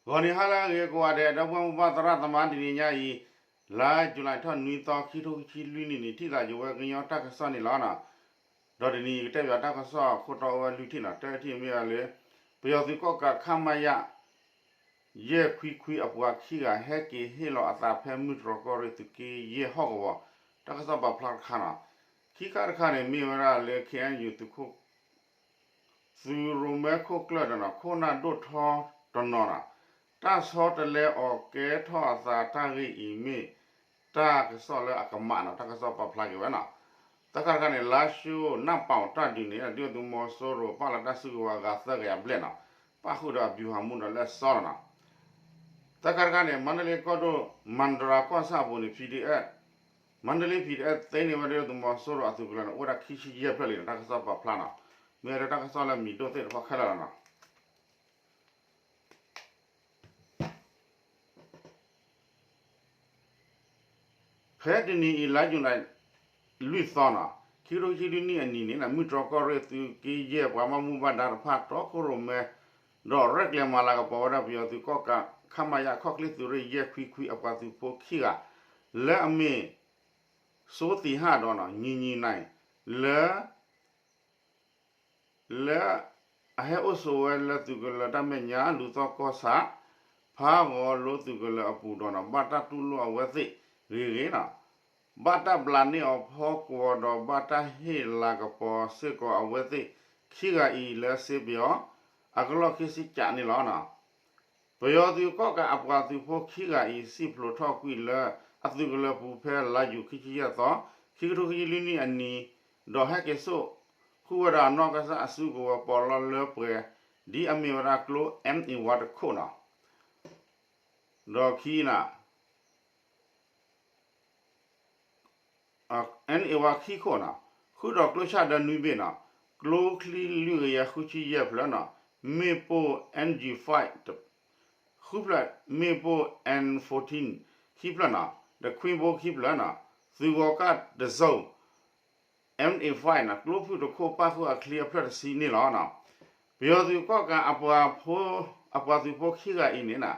ဂီၤနံၤဟါလၢအဂ့ၤကိးဂၤဒဲး ဒီပုၢ်ဝဲၢ်မိၢ်ပၢ်သရၣ်သမါ တနံၤညါအံၤ လါယူၤလံထီၣ်နွံသီ ခံထိခံဆံလွံၢ်နံၣ်န့ၣ် ထံၣ်သးယဝဲကညီတၢ်ကစီၣ်န့ၣ်လီၤ. ဒီးတနံၤအံၤကတဲဘၣ်တၢ်ကစီၣ်အခိၣ်တီအိၣ်ဝဲလွံၢ်ထံၣ်နီၤ. တထံၣ်မ့ၢ်ဝဲလၢ ပယီၤသုးကီၣ်ကး ခမရ ယဲၢ်ခွံခွံအပှၤခံဂၤ ဟဲက့ၤဟ့ၣ်လီၤအသးဖဲမုၢ်တြီၢ်ကီၢ်ရ့ၣ်သုးက့ယဲၢ်ဟီၣ်ကဝီၤ တၢ်ကစီၣ်ပာ်ဖျါတခါနီၤ. ခံခါတခါန့ၣ် မ့ၢ်ဝဲဒၣ်လၢ ခ့ၣ်အဲၣ်ယူၣ် သုးခိၣ် သုးရိၣ်မဲခိၣ်ကျၢၢ်ဒီးနီၤ ခိၣ်နၢ်ဒိၣ်ထီတနီၤနီၤ တၢ်ဆီတလဲအီၤကဲထီၣ်အသးတၢ်ဂ့ၢ်အံၤမ့ၢ် တၢ်ကစီၣ်လၢအကမးနီၤ တၢ်ကစီၣ်ပာ်ဖျါက့ၤဝဲနီၤ. သၢခါတခါန့ၣ် လါၡိၣ်နၢ်ပၢၣ်တၢ်ဒုးန့ၣ် ဒုၣ်ဒါသုးမီၤစိရိၤပာ်လီၤတၢ်စုကဝဲၤအဂၤသၢကယၤဘျဲၣ်နီၤ ပၣ်ဃုာ်ဒီးအဗျူဟာမှူးနီၤလၢအစီနီၤ. သၢခါတခါန့ၣ် မါတလ့ကီၢ်ဒိၣ် မၤတရၤကီၢ်ဆၣ်အပူၤန့ၣ် PDF မါတလ့ PDF သ့န့ၢ်ဝဲဒၣ်သုးမီၤစိရိၤအသုးကလၢၤန့ၣ် အိၣ်ဝဲဒၣ်ခံဆံယဲၢ်ဖျၢၣ်လံနီၤ တၢ်ကစီၣ်ပာ်ဖျါနီၤ. မ့ၢ်ဝဲဒၣ်တၢ်ကစီၣ်လၢမံၤဒိၣ်သ့ၣ်တဖၣ်ခဲလၢာ်လီၤနီၤ. ဖဲတနံၤအံၤ လါယူၤလံ လွံၢ်သီနီၤ ခံကထိခံဆံလွံၢ်နံၣ်အနံၤန့ၣ် မုၢ်တြီၢ်ကီၢ်ရ့ၣ်သုးက့ယဲၢ်ပှၤဘၣ်မူဘၣ်ဒါတဖၣ် တီခိၣ်ရိၣ်မဲ ဒီးရဲၣ်ကျဲၤမၤလၤကပီၤဝဲဒၣ်ပယီၤသုးကီၣ်ကး ခမရ ခီၣ်ချ့သုးရ့ၣ်ယဲၢ်ခွံခွံအပှၤသုးဖိခံဂၤ လၢအမ့ၢ် စိသံဟၣ်ဒီးနီၤ ညီညီနံၤ လၢ လၢ အဟဲအိၣ်ဆိးဝဲလၢသုးကလၢၤတၢ်မဲာ်ညါ လူၤသီကီၢ်ဆၣ် ဖးဂီၤလိသုးကလၢၤအပူၤဒီးနီၤ ဘၣ်တၢ်တူၢ်လိာ်အဝဲသ့ၣ်ဂ့ၤဂ့ၤနီၤ ဘၣ်တၢ်ဘျးန့ၢ်အီၤဖီကွီၤဒီး ဘၣ်တၢ်ဟ့ၣ်လၤကပီၤစ့ၢ်ကီးအဝဲသ့ၣ်ခံဂၤအံၤလၢစ့ပယီၤ အကလီၢ်ခံဆံကးန့ၣ်လီၤ. ပယီၤသုးကီၣ်ကးအပှၤသုးဖိခံဂၤအံၤ စံၣ်ဖျိးထီၣ်ကွံာ်လၢ အသုးကလၢၤပူၤဖဲလါယူၤခံဆံယဲၢ်သီ ခံကထိခံဆံလွံၢ်နံၣ်အနံၤ ဒီးဟဲက့ၤစိာ်ဃုာ်ဝဲဒၣ်နီၢ်ကစၢ်အစုကဝဲၤပီးလီလၢပှဲၤ ဒ်အမ့ၢ်ဝဲဒၣ်ကျိ M A one တခိၣ်နီၤ ဒီးခံနီၤ N A one ခံခိၣ်နီၤ ဃုာ်ဒီးကျိဆၣ်ဒၢနွံဘ့ၣ်နီၤ ကျိချံလွံၢ်ကယၤဃုဆံယဲၢ်ဖျၢၣ်နီၤ မ့ၣ်ပိၢ် N G five ဃုဖျၢၣ် မ့ၣ်ပိၢ် N fourteen ခံဖျၢၣ်နီၤ ဒီးခွံဘိခံဖျၢၣ်နီၤ သုးဂီၤကၢ်တစိၤ M A five နီၤ ကျိဖုၣ်တခိၣ်ပၣ်ဃုာ်အချံအဖျၢၣ်တဆံန့ၣ်လီၤ. ပယီၤသုးကီၣ်ကးအပှၤဖိ အပှၤသုးဖိခံဂၤအံၤန့ၣ်နီၤ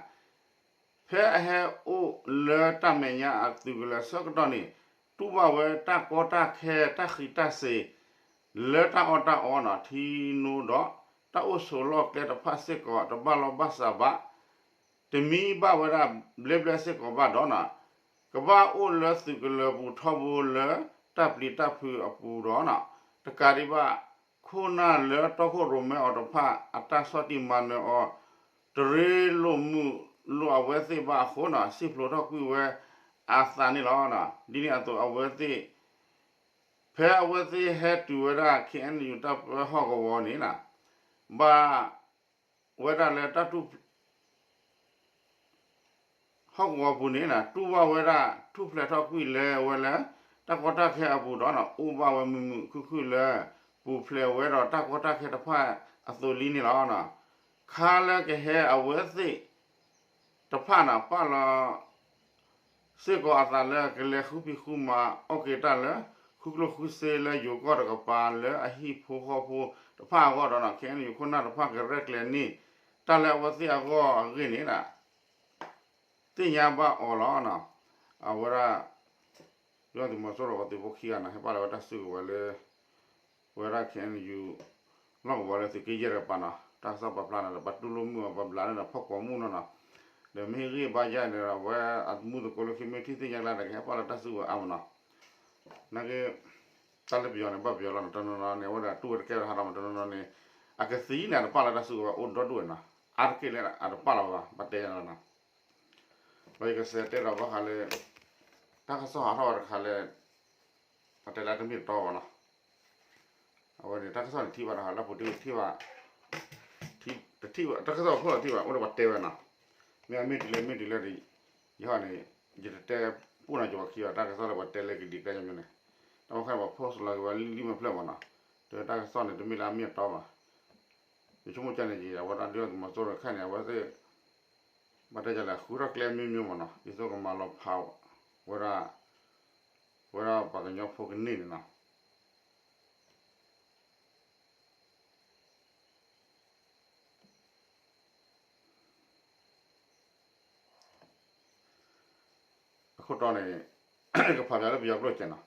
ဖဲအဟဲအိၣ်လၢတၢ်မဲာ်ညါအသုးကလၢၤဆၢကတီၢ်န့ၣ် တူၢ်ဘၣ်ဝဲတၢ်ကီတၢ်ခဲတၢ်ဃံးတၢ်စ့ၤ လၢတၢ်အီၣ်တၢ်အီနီၤ ထံနိဒီး တၢ်အိၣ်ဆိးလီၢ်ကျဲတဖၣ်စ့ၢ်ကီး တဘၣ်လီၢ်ဘၣ်စးဘၣ် တမံဘၣ်ဝဲဒၣ်ဘျဲဘျဲစ့ၢ်ကီးဘၣ်ဒီးနီၤ ကဘၣ်အိၣ်လၢသုးကလၢၤပူၤထီဘိလၢ တၢ်ပျံၤတၢ်ဖုးအပူၤဒီးနီၤ တကးဒံးဘၣ် ခိၣ်နၢ်လၢတီခိၣ်ရိၣ်မဲအီၤတဖၣ် အတၢ်ဆီၣ်တံၢ်မၤနၢၤအီၤ တရ့လိာ်မုာ်လိာ်အဝဲသ့ၣ်ဘၣ်အဃိနီၤ စံၣ်ဖျိးထီၣ်ကွံာ်ဝဲအသးန့ၣ်လီၤ. ဒ်န့ၣ်အသိးအဝဲသ့ၣ် ဖဲအဝဲသ့ၣ်ဟဲတုၤဝဲဒၣ် K N U တၢ်ပၢဟီၣ်ကဝီၤန့ၣ်နီၤ ဘၣ်ဝဲဒၣ်လၢတၢ်တူၢ် ဟီၣ်ကဝီၤပူၤန့ၣ်နီၤ တူၢ်ဘၣ်ဝဲဒၣ် ထူၣ်ဖျဲးထီၣ်ကွံာ်လၢဝဲလၢ တၢ်ကီတၢ်ခဲအပူၤဒီးနီၤ အိၣ်ဘၣ်ဝဲမုာ်မုာ်ခုၣ်ခုၣ်လၢ ပူၤဖျဲးဝဲဒီးတၢ်ကီတၢ်ခဲတဖၣ်အသိးလံန့ၣ်လီၤ. ခါလၢကဟဲအဝဲသ့ၣ် တဖၣ်န့ၣ် ပာ်လီၤ စ့ၢ်ကီးအသးလၢကလဲၤဃုဖံးဃုမၤအီၣ်က့ၤတၢ်လၢ ဃုကျိၣ်ဃုစ့လၢယိၤကီၢ်တကပၤလၢအဟံၣ်ဖိဃီဖိတဖၣ်အဂီၢ်ဒီးနီၤ K N U ခိၣ်နၢ်တဖၣ်ကရဲၣ်ကျဲၤန့ၢ် တၢ်လၢအဝဲသ့ၣ်အဂီၢ်အဂ့ၢ်န့ၣ် သ့ၣ်ညါဘၣ်အီၤလီၤ. အဝဲဒၣ် ဒုၣ်ဒါသုးမီၤစိရိၤအပှၤသုးဖိခံဂၤန့ၣ် ဟဲပာ်လီၤဝဲတၢ်စုကဝဲၤလၢ ဝဲဒၣ် K N U လီၢ်ကဝီၤလၢသုးက့ယဲၢ်တကပၤနီၤ တၢ်ကစီၣ်ပာ်ဖျါန့ၣ်ဒီး ပှၤတူၢ်လိာ်မုာ်အီၤ ပှၤဘျးန့ၣ်ဒီးဖီၣ်ကွီၢ်မုၢ်နီၤနီၤ ဒီးမ့ၢ်ဂ့ၢ်ဘါယါန့ၣ်ဒီး အဝဲအမူသကိးလၢခံမ့ၢ်ထံၣ်သ့ၣ်ညါကျါဒီး ကဟဲပာ်လီၤတၢ်စုကဝဲၤအါမးနီၤ နာ်က့ တၢ်လၢပယီၤန့ၣ် ဘၣ်ပယီၤလီၤနီၤ တနီၤနီၤန့ၣ် အဝဲဒၣ်တူၢ်ဝဲတကဲထီၣ်ဒီး တနီၤနီၤန့ၣ် အကသံန့ၣ် အတပာ်လီၤတၢ်စုကဝဲၤအိၣ်ဒီဒူၣ်ဝဲနီၤ အါတက့ၢ်လၢအတပာ်လီၤဘၣ် ဘၣ်တဲယါနီၤ ဒီးယကစးတဲဒီးဘၣ်ဃးလၢ တၢ်ကစီၣ်ဟးထီၣ်ဝဲတခါလၢ ပတဲလၢတမ့ၢ်တတီဘၣ်နီၤ အဝဲန့ၣ် တၢ်ကစီၣ်န့ၣ်ထံၣ်ဘၣ်ဒီး လၢပူၤတထံၣ်ဘၣ် တထံၣ်ဘၣ် တၢ်ကစီၣ်ဖိလီၤထံၣ်ဘၣ် အိၣ်ဒီးပှၤတဲဝဲနီၤ မ့ၢ်အမ့ၢ်တုၤလၢမ့ၢ်တုၤလၢ ယဟီန့ၣ် ယတတဲပူၣ်နီၤကီးပှၤခံဘၣ် တၢ်ကစီၣ်လၢပှၤတဲလၢကဒံးကျဲညီညီန့ၣ် တၢ်မ့ၢ်ခါန့ၣ် ပှၤ post လီၤက့ၤဝဲလံမ့ၢ်ဖျၢၣ်မးနီၤ တဲတၢ်ကစီၣ်န့ၣ် တမ့ၢ်လၢအမ့ၢ်အတီဘၣ် ယဆိကမိၣ်ကန့ၣ်က့ၤ အဝဲဒၣ်ဒုၣ်ဒါသုးမီၤစိရိၤခဲန့ၣ် အဝဲသ့ၣ် ဘၣ်တဲယလဲၣ် ဃုထီၣ်ကျဲမ့ၢ်မ့ၢ်မးနီၤ ဒ်သိးကမၤလီၤဖးဝဲဒၣ် ဝဲဒၣ်ပှၤကညီဖိကန့ၢ်န့ၣ်နီၤ. ခိၣ်တီန့ၣ် ကဖးပၠးလၢပယီၤကျိာ်ကဲနီၤ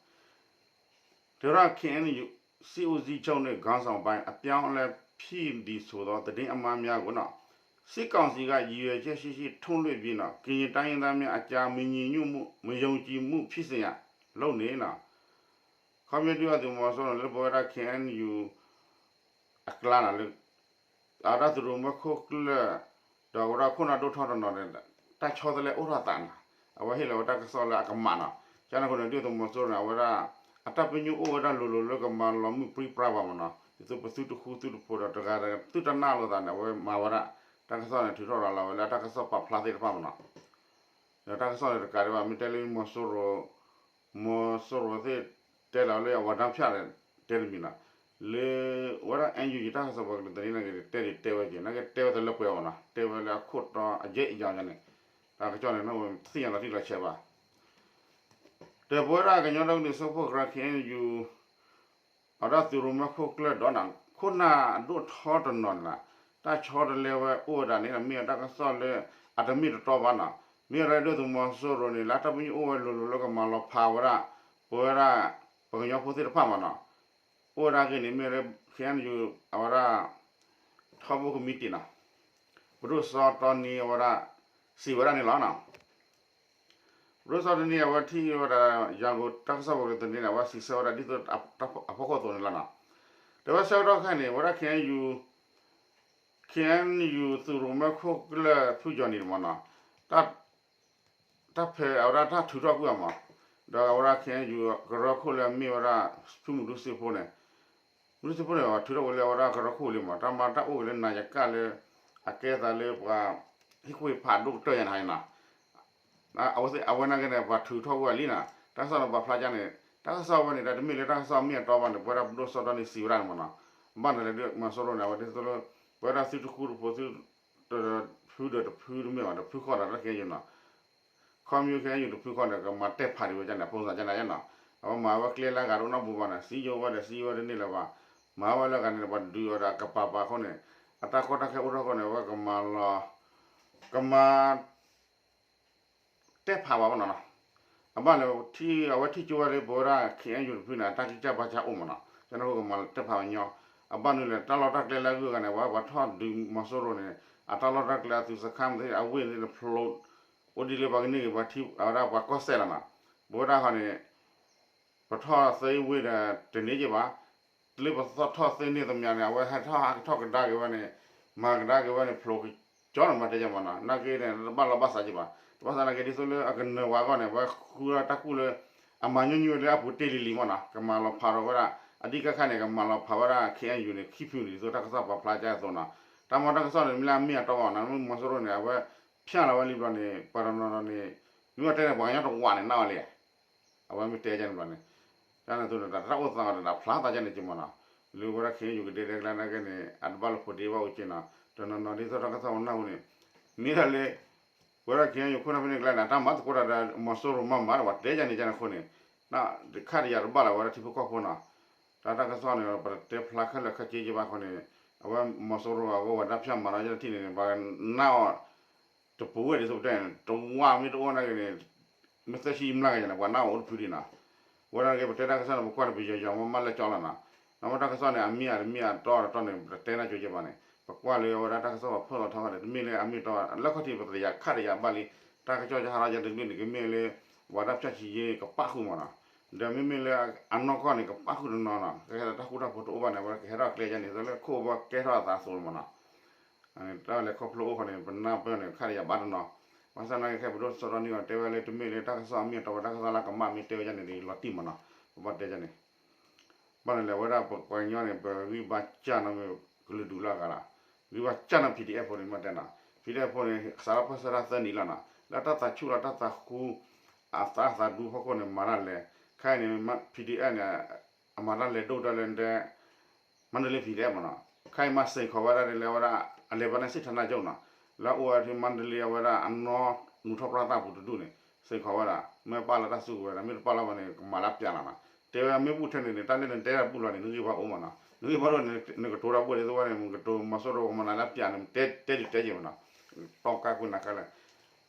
ဒီး เคเอ็นยู စစ်ဦးစီးချုပ်နဲ့ ခေါင်းဆောင်ပိုင်း အပြောင်းအလဲ ဖြစ်နေဆိုသော သတင်းအမှားများကို စစ်ကောင်စီက ရည်ရွယ်ချက်ရှိရှိ ထုတ်လွှင့်ပြီး ကရင်တိုင်းရင်းသားများအကြား မညီညွတ်မှု မယုံကြည်မှု ဖြစ်စေရန် လုပ်နေ ခီပညီဒုးအသုးမီၤစိရိၤ လၢပဝဲဒၣ် เคเอ็นยู အကျါန့ၣ်လၢ အဝဲဒၣ်သုးရိၣ်မဲခိၣ်ကျၢၢ် ဒီးအဝဲဒၣ်ခိၣ်နၢ်ဒိၣ်ထီတနီၤန့ၣ် တၢ်ဆီတလဲအိၣ်ထီၣ်အသးန့ၣ် အဝဲဟ့ၣ်လီၤဝဲတၢ်ကစီၣ်လၢအကမၣ်နီၤ ကန့ၣ်အဃိန့ၣ် ဒုၣ်ဒါသုးမီၤစိရိၤန့ၣ် အဝဲဒၣ် အတၢ်ပညိၣ်အိၣ်ဝဲဒၣ်လိၤလိၤလၢကမၤလီၤမုၢ်ပြံပြါဘၣ်မးနီၤ ဒ်သိးပသုတဃူသုတဖိးဒီးတဂၤတဂၤသုတနၢ်လိာ်သးန့ၣ် အဝဲမၤဝဲဒၣ် တၢ်ကစီၣ်န့ၣ် ထုးထီၣ်ရၤလီၤဝဲလၢအတၢ်ကစီၣ်ပာ်ဖျါသ့ၣ်တဖၣ်မးနီၤ ဒီးတၢ်ကစီၣ်န့ၣ်တကးဒံးဘၣ် မ့ၢ်တဲလၢမီၤစိရိၤ မီၤစိရိၤသ့ၣ်တဲလီၤလၢအဝဲဒၣ်ဖၠၣ်န့ၣ် တဲတမံၤနီၤ လၢ ဝဲဒၣ် NUG တၢ်ကစီၣ်ပှၤကလုာ်သန့န့ၣ် တဲဒံးတဲဝဲက့ၤ နာ်က့တဲဝဲတလၢပှဲၤအီၤနီၤ တဲဝဲလၢအခိၣ်တီအယဲၢ်အယၤန့ၣ် တၢ်ကစီၣ်န့ၣ် နဝဲသ့ၣ်ညါလီၤတံၢ်လီၤဆဲးဘၣ် ဒီးပဝဲဒၣ်ကညီဒီကလုာ်စၢဖှိၣ်ကရၢ เคเอ็นยู အဝဲဒၣ်သုးရိၣ်မဲခိၣ်ကျၢၢ်ဒီးန့ၣ် ခိၣ်နၢ်ဒိၣ်ထီတနီၤန့ၣ် တၢ်ဆီတလဲဝဲအိၣ်ဝဲဒၣ်န့ၣ် မ့ၢ်အတၢ်ကစီၣ်လၢ အတမ့ၢ်တတီဘၣ်နီၤ မ့ၢ်ဝဲဒၣ်ဒုၣ်ဒါသုးမီၤစိရိၤန့ၣ် လၢအတၢ်ပညိၣ်အိၣ်ဝဲလိၤလိၤလၢကမၤလီၤဖးဝဲဒၣ် ပဝဲဒၣ် ပှၤကညီဖိသ့ၣ်တဖၣ်မးနီၤ အိၣ်ဝဲဒၣ်အဂ့ၢ်န့ၣ် မ့ၢ်ဝဲဒၣ် เคเอ็นยู အဝဲဒၣ် ထီဘိကမံးတံာ်နီၤ ပဒိၣ်စီတီနံအဝဲဒၣ် စံးဝဲဒၣ်န့ၣ်လီၤနီၤ ပဒိၣ်စီတီနံအဝဲထံၣ်ဝဲဒၣ် ရန်ကုန်တၢ်ကစီၣ်ပှၤကလုာ်သန့န့ၣ် အဝဲစံးဆၢဝဲဒၣ်ဒ်သိးအဖီခိၣ်အသိးန့ၣ်လီၤနီၤ တဲဝဲဆၢကတီၢ်ခဲအံၤန့ၣ် ဝဲဒၣ် KNU KNU သုးရိၣ်မဲခိၣ်ကျၢၢ်ဖုကၠီၣ်နံၣ်န့ၣ်မးနီၤ တၢ်ဖဲအဝဲဒၣ်တၢ်ထုးထီၣ်ကွံာ်အီၤမး ဒီးအဝဲဒၣ် KNU ကရၢခိၣ်လၢအမ့ၢ်ဝဲဒၣ် ဖုမူးတူစ့ဖိန့ၣ် မူးတူစ့ဖိန့ၣ် ထုးထီၣ်ဝဲလၢအဝဲဒၣ်ကရၢခိၣ်လံမး တၢ်မၤတၢ်အိၣ်က့ၤလၢနၤယကၣ်လၢ အကဲသးလၢပှၤ ဟ့ၣ်ကူၣ်ဟ့ၣ်ဖးဒိၣ်ကတၢၢ်ယါန့ၣ်နီၤ အဝဲသ့ၣ်အဝဲနာ်က့န့ၣ် ပှၤထုးထီၣ်ကွံာ်အီၤလံနီၤ တၢ်ကစီၣ်န့ၣ်ပာ်ဖျါကန့ၣ် တၢ်ကစီၣ်ဝဲန့ၣ် တၢ်တမ့ၢ်လၢတၢ်ကစီၣ်မ့ၢ်အတီဘၣ်န့ၣ် ပဝဲဒၣ်ပဒိၣ်စီတီနံစံးဝဲဒၣ်န့ၣ်မးနီၤ ဘၣ်န့ၣ်လၢဒုးမီၤစိရိၤန့ၣ် အဝဲဒ်သိးလၢ ပဝဲဒၣ်သုတဃူတဖိး သုတဖုဒီးတဖုတမ့ၢ်ဘၣ် တဖုဃီဒီးတၢ်ခဲအံၤနီၤ ခီမ့ၢ်ခဲအံၤတဖုဃီန့ၣ် ကမၤတဲာ်ဖးဒံးဝဲဒၣ်န့ၣ် အဖိသၣ်ကန့ၣ်နီၤ အဝဲမၤဝဲကျဲလၢအဂၤတအိၣ်နီတဘိဘၣ်န့ၣ် စံယိၤဝဲဒီး စံယိၤဝဲတန့ၢ်လၢၤဘၣ် မၤဝဲလၢအဂၤန့ၣ် ပှၤဒုးအီၤဒီးအကပၤပၤအဃိန့ၣ် အတၢ်ကီတၢ်ခဲအိၣ်ထီၣ်အဃိန့ၣ် အဝဲကမၤလီၤ ကမၤ တဲာ်ဖးဝဲမးနီၤနီၤ အဘၣ်န့ၣ် ထံၣ်အဝဲထံၣ်ကၠိဝဲလၢပဝဲဒၣ် KNU တဖုန့ၣ် အတၢ်ကံၢ်ကၢ်ဘါကၢ်အိၣ်မးနီၤ ကန့ၣ်အဃိကမၤတဲာ်ဖးဝဲညီ အဘၣ်နုၤလဲၣ် တၢ်လီၢ်တၢ်ကျဲလၢအဂုၤအဂၤန့ၣ် ပှၤပှၤထီၣ်ဒုးမီၤစိရိၤန့ၣ် အတၢ်လီၢ်တၢ်ကျဲအသုးစခါမ့ၢ်သ့ၣ် အဝ့ၢ်သ့ၣ်တဖျိ အိၣ်ဒ်လၢပှၤကန့ၢ်က့ၤပှၤထံၣ်အဝဲဒၣ်ပှၤကီၢ်စဲၣ်လီၤနီၤ ပဝဲဒၣ်ဃီန့ၣ် ပထီၣ်သ့ဝ့ၢ်ဒီးတန့ၢ်က့ၤဘၣ် လၢပသီၣ်ထီၣ်သ့န့ၢ်သမံးန့ၣ် အဝဲဟဲထီၣ်ဟးကထီၣ်ကဒါက့ၤဝဲန့ၣ် မၤကဒါက့ၤဝဲန့ၣ် ဖျိကကၠီန့ၣ်မးတဲယါမးနီၤ နာ်က့န့ၣ် တဘၣ်လီၤဘၣ်စးက့ၤဘၣ် တဘၣ်သးနာ်က့ ဒ်သိးလၢအကနၢၤဝဲအဂီၢ်န့ၣ် ဝဲဃုလီၤတၢ်ကူၣ်လၢ အမၤညီနုၢ်ဝဲလၢအပူၤတ့ၢ်လံၤလံၤမးနီၤ ကမၤလီၤဖးဒီးဝဲဒၣ် အဒံၣ်ကါခါန့ၣ် ကမၤလီၤဖးဝဲဒၣ် KNU န့ၣ် ခံဖုန့ၣ် ဒ်သိးတၢ်ကစီၣ်ပာ်ဖျါကၠဲအသိးနီၤ တၢ်မ့ၢ်တၢ်ကစီၣ်န့ၣ် မ့ၢ်လၢအမ့ၢ်အတီဘၣ်နီၤ မ့ၢ်မီၤစိရိၤန့ၣ် အဝဲဖၠၣ်လီၤဝဲလံဘျီန့ၣ် ပှၤတနီၤနီၤန့ၣ် မ့ၢ်ဝဲတဲန့ၣ် ပှၤကညီတဝးန့ၣ် နၢ်ဝဲလံ အဝဲမ့ၢ်တဲကန့ၣ်ဘျီန့ၣ် ကန့ၣ်သိးန့ၣ် တၢ်အိၣ်သးအီၤတၢ်ဖျါသးကန့ၣ်က့မးနီၤ လၢဝဲဒၣ် KNU ကဒဲဒဲကျါနာ်က့န့ၣ် အတဘၣ်လၢဖိးဒ့ဘၣ်အိၣ်က့နီၤ တနီၤနီၤဒ်သိးတၢ်ကစီၣ်ပနၢ်ဟူန့ၣ် မ့ၢ်ဒၣ်လၢ ပဝဲဒၣ် KNU ခိၣ်နၢ်ဖဲန့ၣ်ကျါန့ၣ် တၢ်မၤသကိးတၢ်ဒီးမီၤစိရိၤမၤမးဒီးပှၤတဲကန့ၣ်ကန့ၣ်အဃိန့ၣ် တခါတယၤတဘၣ်လၢၤဝဲဒၣ်ထံဖိကီၢ်ဖိနီၤ တၢ်တၢ်ကစီၣ်န့ၣ် ပတဲဖျါခဲလၢာ်ခဲဆ့က့ဘၣ်အဃိန့ၣ် အဝဲမီၤစိရိၤအဂီၢ်ဝဲဒၣ်ဖၠၣ်မၤဒီးယဲၢ်ထံၣ်န့ၣ် ပှၤနၢ်အီၤ တပူၤဝဲဒ်သိးပတဲန့ၣ် တဝၢ်မ့ၢ်တအိၣ်နာ်က့န့ၣ် မ့ၢ်သၢဆံမျးကယၤန့ၣ် ပှၤနၢ်အီၤအိၣ်တဖုဒံးနီၤ ဝဲဒၣ်က့ ပတဲတၢ်ကစီၣ်န့ၣ် ပကွၢ်တပယီၤယီၤမးမးလၢကၠီလီၤနီၤ နမ့ၢ်တၢ်ကစီၣ်န့ၣ် အမ့ၢ်အတမ့ၢ်အတီဒီးတီန့ၣ် ပတတဲနၢ်ကၠိက့ဘၣ်န့ၣ် ပကွၢ်လၢအဝဲဒၣ်တၢ်ကစီၣ်ပာ်ဖျါလီၤထီၣ်ဃီန့ၣ် တမ့ၢ်လၢအမ့ၢ်တီ လၢခီၣ်ထံးပတယၤခါတယၤဘၣ်လံ တၢ်ကစီၣ်ယဟးထီၣ်ယတဘျုးန့ၣ် ကမ့ၢ်လၢ ပှၤတၢ်ဖၠၣ်ဆံးယ့ကပၣ်ဃုာ်မးနီၤ ဒီးမ့မ့ၢ်လၢအနီၢ်ကီၢ်န့ၣ် ကပၣ်ဃုာ်တနီၤနီၤ ကဲတၢ်ဃူတၢ်ဖိးတအိၣ်ဘၣ်န့ၣ် အဝဲကဟဲထီၣ်ကျဲယါန့ၣ် သိးလၢခိၣ်ဘီကဲထီၣ်အသးအသိးမးနီၤ တၢ်လဲၤခီဖျိအိၣ်ဃီန့ၣ် ပနၢ်ပၢၢ်န့ၣ် ခါတယၤဘၣ်တနီၤ ဘၣ်ဆၣ်နာ်က့ခဲပဒိၣ်စီတီနံအီၤတဲဝဲလၢတမ့ၢ်လၢတၢ်ကစီၣ်အမ့ၢ်အတီဝဲတၢ်ကစီၣ်လၢကမၣ်မ့ၢ်တဲဝဲယါန့ၣ် လီၤတံၢ်မးနီၤ ပဘၣ်တဲယါန့ၣ် ဘၣ်န့ၣ်လဲၣ် ဝဲဒၣ်ပပှၤကညီန့ၣ် ပဂံၢ်ဘါစၢ်နီၣ်မ့ၢ်ကလုာ်ဒူၣ်လၢအဂၤလီၤ ဂံၢ်ဘါစၢ်နီၣ် PDF ဖိန့ၣ်မ့ၢ်တဲနီၤ PDF ဖိန့ၣ် စးထီၣ်ပၢၢ်ဆၢတၢ်သၢနံၣ်လီၤနီၤ လၢတၢ်သးဆူၣ်လီၤတၢ်သးဃူ အသးသးဒူဖီခိၣ်န့ၣ် မၤတၢ်လဲၤ ခဲအံၤန့ၣ် PDF န့ၣ် အမၤတၢ်လဲၤဒိၣ်တၢ်လၢတဲ မန္တလေး PDF မ့ၢ်နီၤ ခဲအံၤမၤစ့ၢ်ကီးဝဲဒၣ်လၢဝဲဒၣ် အလဲၤဘၣ်န့ၣ်စ့ၣ်ထနၢ်ကၠိနီၤ လၢအအိၣ်ဝဲဒၣ်မန္တလေးအဝဲဒၣ်အနီၢ်နူၤထီၣ်ပြၢ်သၣ်ပူၤတဒူၣ်န့ၣ် စ့ၢ်ကီးဝဲဒၣ် မ့ၢ်ပာ်လီၤတၢ်စုကဝဲၤဒီး မ့ၢ်တပာ်လီၤဘၣ်န့ၣ် ကမၤလၢပျၢ်လီၤနီၤ တဲဝဲမ့ၢ်ဘူၣ်ထဲန့ၣ်န့ၣ် တၢ်လၢနတဲတၢ်ဘူၣ်လီၤန့ၣ် နဂံၢ်ဘါအိၣ်မ့ၢ်နီၤ နဂံၢ်ဘါအိၣ်န့ၣ် နကတိၤတၢ်ဘူၣ်ဒ်သိးဝဲန့ၣ် နကတိၤမီၤစိရိၤကမၤနၤလၢပျၢ်န့ၣ် တဲတဲဒ်တဲယဲၢ်မ့ၢ်နီၤ တီကါကွံာ်နၤကါလဲၣ်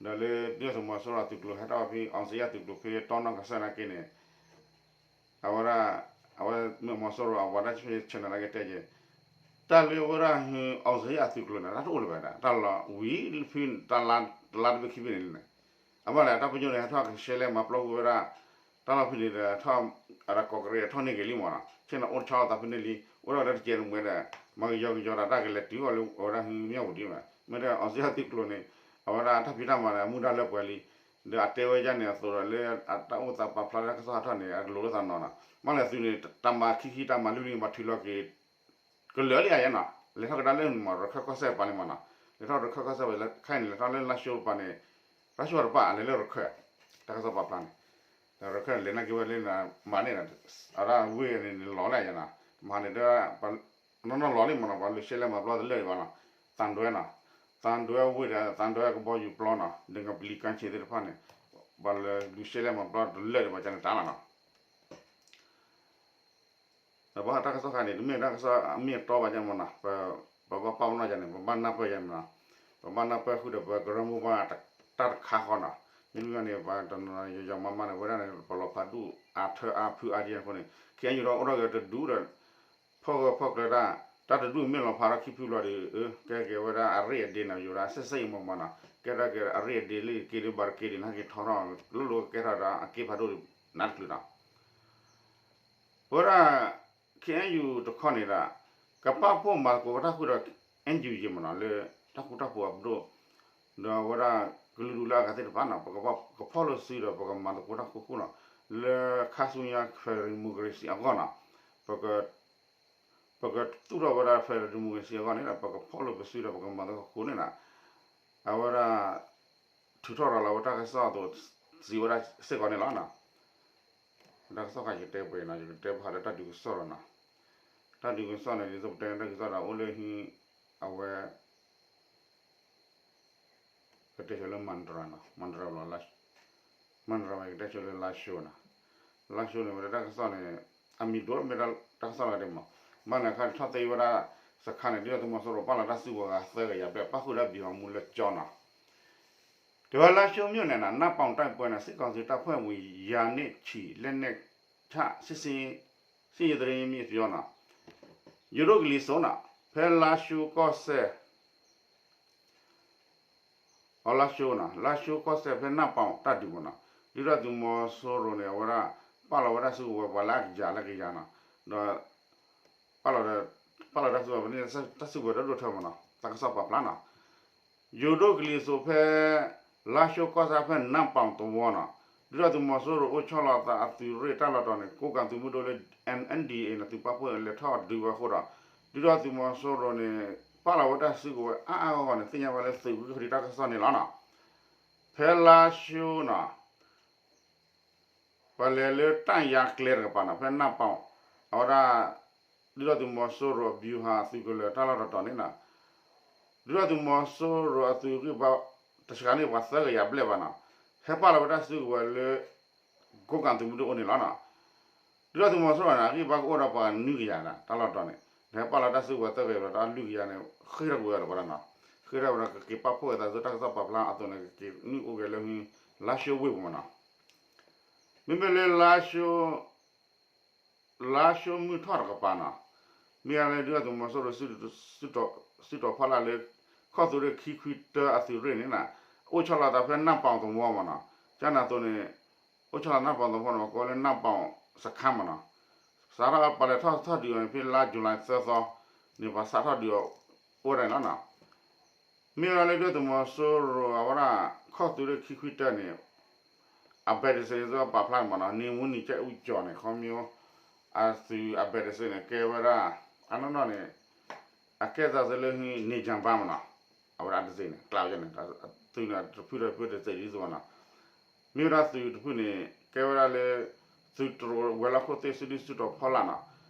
ဒီးလၢဒုၣ်ဒါသုးမီၤစိရိၤအသုးကျိၤဟဲထီၣ်ဖဲ အောင်ဇေယျ သုးကျိၤဖဲတီနီၢ်ကစၢၢ်နာ်က့န့ၣ် အဝဲဒၣ် အဝဲမ့ၢ်မီၤစိရိၤအဝဲဒၣ်ဆဲးနၤနာ်က့တဲက့ၤ တၢ်လၢဝဲဒၣ် အောင်ဇေယျ အသုးကျိၤန့ၣ် တၢ်တအိၣ်လၢၤဘၣ်ဒၣ် တၢ်လီၤဝံၤဖဲ တလါတဘ့ၣ်ခံဘ့ၣ်န့ၣ် အဘၣ်လဲၣ် တၢ်ပညိၣ်န့ၣ် ဟဲထီၣ်ကရှဲလဲမၤပျီကွံာ်ဝဲဒၣ် တၢ်လီၢ်ဖဲန့ၣ်ဒီး ထီၣ် အဝဲဒၣ်ကီးကရ့းထီၣ်န့ၢ်က့ၤလံမ့ၢ်နီၤ ဆ့ၣ်နီၤအိၣ်တဆီလီၤသးဖဲန့ၣ်လံ အိၣ်ဒီးတကဲးတမှဲဒီး မၤကယီကယီဒီးတၢ်ကလဲၤတုၤအီၤလၢအဝဲဒၣ်မၠၣ်ဝတံၤမး မ့ၢ်ဒီး အောင်ဇေယျ သုးကျိၤန့ၣ် အဝဲဒၣ်တၢ်ဖံးတၢ်မၤန့ၣ် အမူဒါလၢပှဲၤလံ ဒီးအတဲဝဲဒ်န့ၣ်အသိးဒီးလၢအတၢ်အိၣ်သးပာ်ဖျါတၢ်ကစီၣ်ဟးထီၣ်န့ၣ် အကလိၤလိာ်သးနီၤနီၤ ဘၣ်လဲၣ်သုးန့ၣ် တၢ်မၤခံခံတၢ်မၤလွံၢ်လွံၢ်န့ၣ် ပှၤထုးလီၤက့ၤ ကလၢာ်လံဧါနီၤ လဲၤထီၣ်ကဒါလၢမ့ၢ်ရခၢၣ်ကီၢ်စဲၣ်တပၤန့ၣ်မ့ၢ်နီၤ လဲၤထီၣ်ရခၢၣ်ကီၢ်စဲၣ်ဝဲလၢခဲအံၤန့ၣ် လဲၤထီၣ်လၢလါၡိတပၤန့ၣ် လါၡိတပၤအလဲၤလၢရခၢၣ် တၢ်ကစီၣ်ပာ်ဖျါန့ၣ် ဒီးရခၢၣ်န့ၣ် လဲၤနာ်က့ၤဝဲလၢ မၤန့ၣ်ဒီး အဝဲဒၣ်ဝ့ၢ်န့ၣ်န့ၣ်လီၤလၢယဲနီၤ မဟါန့ၣ်ဒီး နီၢ်နီၢ်လီၤလံမ့ၢ်နီၤ ပှၤလူၤရှဲလဲမၤပျီတလၢာ်ဘၣ်နီၤ သံတွဲနီၤ သံတွဲဝ့ၢ်ဒီး သံတွဲကဘီယူၤပျီနီၤ ဒ်ကပလံၤကၣ်ဆံးသ့ၣ်တဖၣ်န့ၣ် ပှၤလူၤရှဲလဲမၤပျီတလၢာ်ဒံးဘၣ်ကန့ၣ်တၢ်လီၤနီၤ ဒီးပှၤတၢ်ကစီၣ်ခါန့ၣ် တမ့ၢ်တၢ်ကစီၣ်အမ့ၢ်အတီဘၣ်ကမ့ၢ်နီၤ ပဘၣ်ပာ်ပနီၣ်ယၤန့ၣ် ပဘၣ်နၢ်ပၢၢ်ယၤမ့ၢ်နီၤ ပဘၣ်နၢ်ပၢၢ်ဃုာ်ဒီးပကရၢမိၢ်ပှၢ်တၢ်တခါဃီနီၤ မ့မ့ၢ်န့ၣ် ပှၤတနီၤယီၤမၤမၤန့ၣ် ဝဲဒၣ်န့ၣ် ပလီၤဖးဒူၣ်အါထၢအါဖုအါဒံးအဃိန့ၣ် ခဲအံၤဒီးအိၣ်ထီၣ်က့ၤတဒူၣ်ဒီး ဖီၣ်ဂၢၢ်ဖီၣ်ကျၢၤတၢ် တၢ်တဒူၣ်မ့ၢ်လီၤဖးထီၣ်ခံဖုဘျီဒီး ကဲက့ၤဝဲဒၣ်အရ့ၣ်အဒ့နီၤ ယိၤဒၣ်စဲးစဲးအံၤမ့ၢ်မ့ၢ်နီၤ ကဲထီၣ်က့ၤအရ့ၣ်အဒ့လၢက့ၤဒံးဘၣ်တက့ၤဒံး နဟဲက့ၤထီထီၣ် လိၣ်လိၣ်ကကဲထီၣ်ဒီးအက့ဖးဒိၣ်ဒံး နးတချုးနီၤ ပဝဲဒၣ် ခ့ၣ်အဲၣ်ယူၣ် တခီန့ၣ်ဒီး ကပာ်ဖှိၣ်မၤသကိးတၢ်ဃုာ်ဒီး NUG မ့ၢ်နီၤ လၢတၢ်ဃူတၢ်ဖိးအပဒိၣ် ဒီးအဝဲဒၣ်ကလုာ်ဒူၣ်လၢအဂၤသ့ၣ်တဖၣ်နီၤ ပကဖီၣ်လိာ်စုဒီးပကမၤသကိးတၢ်ဃူဃူနီၤ လၢခါဆူညါ federal democracy အဂီၢ်နီၤ ပက ပကသူၣ်ထီၣ်ဝဲဒၣ် federal democracy အဂီၢ်န့ၣ်ဒီး ပကဖီၣ်လိာ်ပစုဒီးပကမၤသကိးဃူဃူန့ၣ်နီၤ အဝဲဒၣ် ထုးထီၣ်ရၤလီၤဝဲတၢ်ကစီၣ်အသိး စံးဝဲဒၣ်စ့ၢ်ကီးန့ၣ်လီၤ. တၢ်ကစီၣ်ခါယတဲပှဲၤနီၤ ယကတဲဘၣ်ဃးဒီးတၢ်ဒုးကစီၣ်ဒီးနီၤ, တၢ်ဒုးကစီၣ်န့ၣ် ဒ်သိးပတဲတၢ်ဒုးကစီၣ်ဒီး အိၣ်လၢဟံး အဝဲ ကတဲဆိလၢ မၣ်တရၤနီၤ, မၣ်တရၤဘျီ မၣ်တရၤဘျီ ကတဲဆိလၢလါၡိနီၤ, လါၡိန့ၣ် ဝဲဒၣ်တၢ်ကစီၣ်န့ၣ် အမံၤဒိၣ်မ့ၢ်တၢ်ကစီၣ်လီၤဒ်မး, ဘၣ်လဲၣ်ခါထီၣ်သ့ဝဲဒၣ် စခါန့ၣ် ဒုၣ်ဒါသုးမီၤစိရိၤပာ်လီၤတၢ်စုကဝဲၤဂၤသၢကယၤဘျဲၣ် ပၣ်ဃုာ်ဒီးဘံၣ်ဟီၣ်မူလၢကၠီနီၤ, တဲဝဲလါၡိမြို့နယ်နီၤ နၢ်ပီၣ်တိုက်ပွဲနီၤ စစ်ကောင်စီတပ်ဖွဲ့ဝင် ရာနဲ့ချီ လက်နက်ချ စစ်ဆင်ရေးသတင်းမ့ၢ်သ့နီၤ, ယိၤဒိၣ်ကလံၤစိးနီၤ ဖဲလါၡိကီၢ်စဲၣ် အလါၡိနီၤ လါၡိကီၢ်စဲၣ်ဖဲနၢ်ပီၣ်တၢ်ဒုးမ့ၢ်နီၤ, ဒုၣ်ဒါသုးမီၤစိရိၤန့ၣ် အဝဲဒၣ် ပာ်လီၤဝဲဒၣ်စုကဝဲၤပှၤလၢအကယၤလၢကယၤနီၤ, ဒီး ပာ်လီၤ ပာ်လီၤတၢ်စုကဝဲၤ ပန့ၢ်တၢ်စုကဝဲၤတဒိၣ်ထၢမ့ၢ်နီၤ တၢ်ကစီၣ်ပာ်ဖျါနီၤ, ယိၤဒိၣ်ကလံၤစိးဖဲ လါၡိကီၢ်စဲၣ်ဖဲနၢ်ပီၣ်သဝီနီၤ, ဒုၣ်ဒါသုးမီၤစိရိၤအိၣ်ဆီလီၤသးအသုးရ့ၣ်တၢ်လီၢ်တတီၤန့ၣ် ကိးကၣ်သုးမုၢ်ဒိၣ်လၢ MNDAA န့ၣ် သုးပာ်ဖှိၣ်လဲၤထီၣ်ဒုးဝဲအဃိဒီး ဒုၣ်ဒါသုးမီၤစိရိၤန့ၣ် ပာ်လီၤဝဲတၢ်စုကဝဲၤအါအါဂီၢ်ဂီၢ်န့ၣ် သ့ၣ်ညါဘၣ်လၢသုးဂုၤကဒီးတၢ်ကစီၣ်န့ၣ်လီၤနီၤ, ဖဲလါၡိနီၤ ပလဲၤလၢတၢ်ယါကျဲတကပၤနီၤ ဖဲနၢ်ပီၣ် အဝဲဒၣ် ဒုၣ်ဒါသုးမီၤစိရိၤ ဗျူဟာ သုးကလၢၤတၢ်လီၢ်တတီၤန့ၣ်နီၤ, ဒုၣ်ဒါသုးမီၤစိရိၤအသုးဂံၢ်ဘါ တဆှးန့ၢ်ပှၤသၢကယၤဘျဲၣ်ဘၣ်နီၤ, ဟဲပာ်လီၤဝဲတၢ်စုကဝဲၤလၢ ကိးကၣ်သုးမုၢ်ဒိၣ်အအိၣ်န့ၣ်လီၤနီၤ, ဒုၣ်ဒါသုးမီၤစိရိၤန့ၣ် အဂံၢ်ဘါကအိၣ်ဒီးပှၤနွံကယၤနီၤ တၢ်လီၢ်တတီၤန့ၣ် ဟဲပာ်လီၤတၢ်စုကဝဲၤသၢကယၤဘျဲၣ် တၢ်လွံၢ်ကယၤန့ၣ် ဃ့ၢ်ထီၣ်ကွံာ်ဝဲလီၤဝဲဒၣ်နီၤ, ဃ့ၢ်ထီၣ်ဝဲဒီးကက့ၤပာ်ဖှိၣ်ဝဲသးဆူတၢ်ကစီၣ်ပာ်ဖျါအသိးန့ၣ် ကက့ၤနုာ်အိၣ်က့ၤလၢ လါၡိဝ့ၢ်ပူၤမ့ၢ်နီၤ, မ့မ့ၢ်လၢလါၡိ လါၡိမုၢ်ထီၣ်တကပၤနီၤ, မ့ၢ်လၢဒုၣ်ဒါသုးမီၤစိရိၤ စုတီၤဖီလာ်လၢ ခီၣ်သုးရ့ၣ်ခံခွံတၢအသုးရ့ၣ်န့ၣ်နီၤ, အိၣ်ဆီလီၤသးဖဲနၢ်ပီၣ်သဝီမ့ၢ်နီၤ, ကန့ၣ်အသိးန့ၣ် အိၣ်ဆီလီၤနၢ်ပီၣ်သဝီန့ၣ် ပကိးလၢနၢ်ပီၣ်စခါမ့ၢ်နီၤ, စးထီၣ်ပှၤလဲၤထီၣ်ထီၣ်ဒုးအီၤန့ၣ် ဖဲလါယူၤလံသၢသီန့ၣ် ပှၤစးထီၣ်ဒုးအီၤ အိၣ်ဝဲဒၣ်န့ၣ်လီၤနီၤ မ့ၢ်ဝဲဒၣ်လၢဒုၣ်ဒါသုးမီၤစိရိၤ အဝဲဒၣ် ခီၣ်သုးရ့ၣ်ခံခွံတၢန့ၣ် အဘဲးတစ့းန့ၣ် သုပာ်ဖျါန့ၣ်မ့ၢ်နီၤ နေမူနံကဲအူကၠီၣ်န့ၣ် ခီမ့ၢ် အသုးအဘဲးတစ့းန့ၣ် ကဲဝဲဒၣ် အနီၢ်နီၢ်န့ၣ် အကဲသးသုလၢ နေကြမ်းပါ မ့ၢ်နီၤ အဝဲဒၣ်တစ့းန့ၣ် ကျါဝဲန့ၣ် သုးန့ၣ်တဖုဒီးတဖုတစ့းဒ်သိးမ့ၢ်နီၤ မ့ၢ်ဝဲဒၣ်သုးတဖုန့ၣ် ကဲဝဲဒၣ်လၢ သုးတြိၤဝဲၤလီၢ်ခိၣ်သ့ၣ်စုဒုၣ်စုတီၤဖီလာ်နီၤ